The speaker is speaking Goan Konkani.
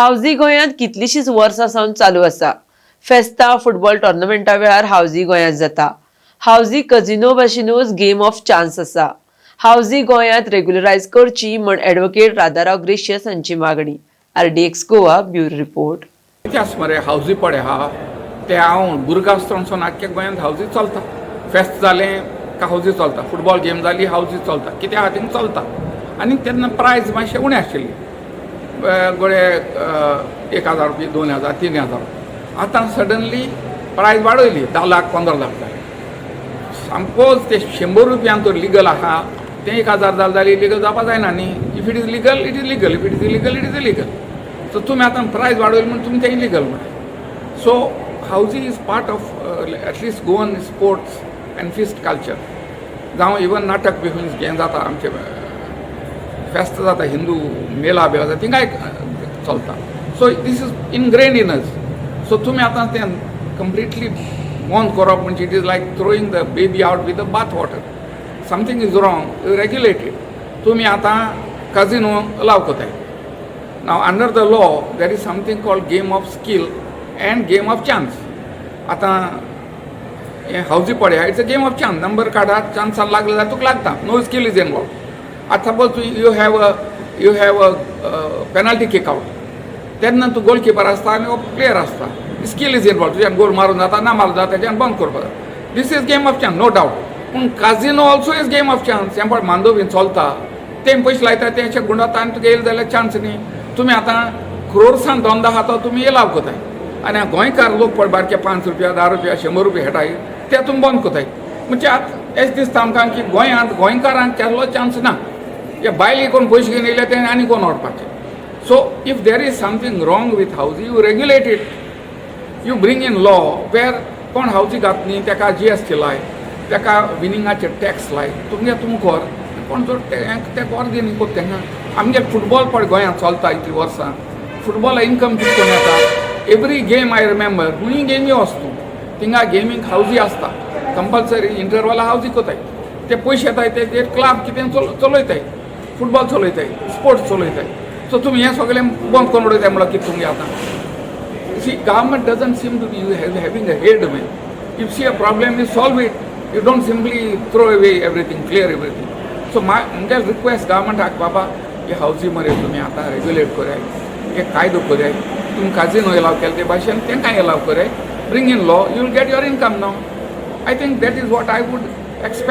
हावजी गोंयांत कितलींशींच वर्सां सावन चालू आसा. फेस्तां, फुटबॉल टोर्नामेंटा वेळार हावजी गोंयांत जाता. हावजी कजिनो भाशेनूच गेम ऑफ चान्स आसा. हावजी गोंयांत रेग्युलरायज करची म्हण ॲडव्होकेट राधाराव ग्रेशियस हांची मागणी. RDX Goa, bureau report. कितें आसा मरे, हावजी पळय आहा ते हांव भुरगो आसतना आख्ख्या गोंयांत हावजी चलता. फेस्त जालें काय हावजी चलता, फुटबॉल गेम जाली हावजी चलता, कितें आहा थिंग चलता. आनी तेन्ना प्रायज मातशें उणें आशिल्ली, गोडे 1000 रुपया, 2000, 3000. आतां सडनली प्रायज वाडयली, 10 लाख, 15 लाख जाले. सपोज ते 100 रुपयान तर लिगल आहा, तें 1000 जालें जाल्यार इलिगल जावपा जायना न्ही. If it is legal, it is legal. If it is illegal, it is illegal. So तुमी आतां प्रायज वाडयली म्हूण तुमी तें इलिगल म्हणटा. So housie is part of at least Goan sports and feast culture. जावं इवन नाटक बी खंय हें जाता, आमचें फेस्त जाता, हिंदू मेला बिला जाता, थिंगाय चलता. So this is ingrained in us. So तुमी आतां तें कंप्लिटली बंद करप म्हणजे it is like throwing the baby out with the bath water. Something is wrong, you regulate it. तुमी आतां काजिनो अलाव करताय. Now, under the law, there is something called game of skill and game of chance. आतां हें हावजी पळया, it's a game of chance. Number काडात, चान्सान लागले जाल्यार तुका लागता. No skill is involved. आतां suppose you have a penalty kick out, तेन्ना तूं गोलकिपर आसता आनी हो प्लेयर आसता. Skill is involved. तुज्यान गोल मारून जाता, ना मारून जाता, तेज्यान बंद करपाक जाता. This is game of chance, no doubt. पूण casino also is game of chance. हें पळय, मांदो बीन चलता, ते पयशे लायता, ते अशें गुंडाता आनी तुका येयले जाल्यार चान्स न्ही. तुमी आतां क्रोर्सान धंदो आहा तो तुमी एलाव करताय आनी गोंयकार लोक पळय बारके 5 रुपया, 10 रुपया, 100 रुपया खेळटाय, ते तुमी बंद करताय. म्हणजे आतां अशें दिसता आमकां की गोंयांत गोंयकारांक केल्लो चान्स ना. हे बायले कोण पयशे घेवन येयले ते आनी कोण व्हरपाचे. So if there is something wrong with housie, you regulate it. You bring in law where कोण हावजी घात न्ही, ताका जीएसटी लाय, ताका विनिंगाचे टॅक्स लाय. तुमगे तुमी कर, कोण जर ते कर दी न्ही कोत तेन्ना. आमगे फुटबॉल पळय गोंयांत चलता इतलीं वर्सां, फुटबॉला इनकम कितें करून येता. एवरी गेम I remember, खंय गेमी वच तूं, थिंगा गेमींक हावजी आसता कंपल्सरी. इंटरवला हावजी कोताय, ते पयशे येताय, ते ते क्लब कितें चलयताय, फुटबॉल चलयताय, स्पोर्ट्स चलयताय. सो तुमी हें सगळें बंद करून उडयताय म्हणल्यार कितें तुमगे आतां? See, government doesn't seem to be having a head, man. If see a problem, you solve it. You don't simply throw away everything, clear everything. So my म्हगे रिक्वेस्ट गव्हर्मेंटाक, बाबा, हे हावजी मरे तुमी आतां रेग्युलेट कराय, हे कायदो कराय. तुमी काजिनो एलाव केले ते भाशेन तांकां एलाव कराय. Bring in law, you will get your income now. I think that is what I would expect.